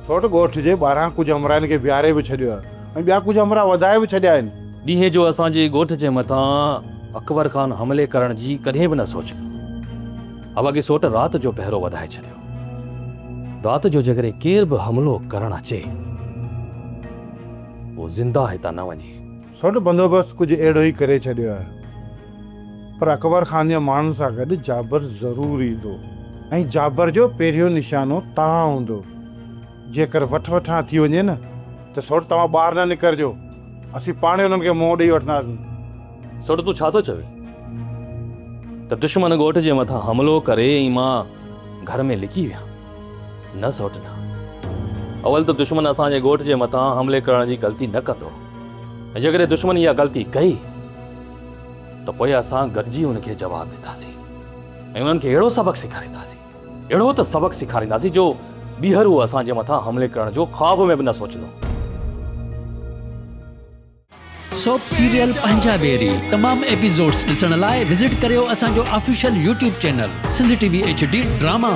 سوٽ ڳوٺ جي ٻاهران ڪجهه همراهن کي بيهاري به ڇڏيو آهي ۽ ٻيا ڪجهه همراهه وڌائي به ڇڏيا آهن. ڏينهن جو اسان جي ڳوٺ جي مٿان اڪبر خان حملي ڪرڻ جي ڪڏهن به نه سوچيو. اواڳي سوٽ رات جو پهرو وڌائي ڇڏيو. رات جو جيڪڏهن ڪير به حملو ڪرڻ اچي، اهو زنده هتان نه وڃي. سوٽ بندوبست ڪجهه اهڙو ئي ڪري ڇڏيو آهي. پر اڪبر خان جي ماڻهن سان گڏ جابر ضرور ايندو ۽ جابر جو پهريون نشانو توهان هوندو. جيڪر وٺ وٺان ٿي وڃي نه ته سوٽ توهان ٻاهر نه نڪرجو، اسين پاڻهي انهن کي منهن ڏئي وٺنداسين. سوٽ تون ڇا ٿو چوين ته دشمن ڳوٺ جي مٿان حملو ڪري ۽ مان گهر ۾ لڪي ويان؟ نه سوٽ نه. اول ته دشمن اسان جي ڳوٺ جي مٿان حملي ڪرڻ جي غلطي نه ڪندو ۽ جيڪڏهن دشمن اها غلطي ڪئي ته پوء اسان گڏجي ان کي جواب ڏينداسين ۽ انهن کي اهڙو سبق سيکارينداسين، اهڙو ته سبق سيکارينداسين جو ٻيهر هو اسان جي مٿان حملي ڪرڻ جو خواب ۾ به نه سوچندو. سوپ سيريل پنهنجا ويري تمام ايپيسوڊس ڏسڻ لاء وزٽ ڪريو اسان جو official YouTube channel Sindh T V H D drama.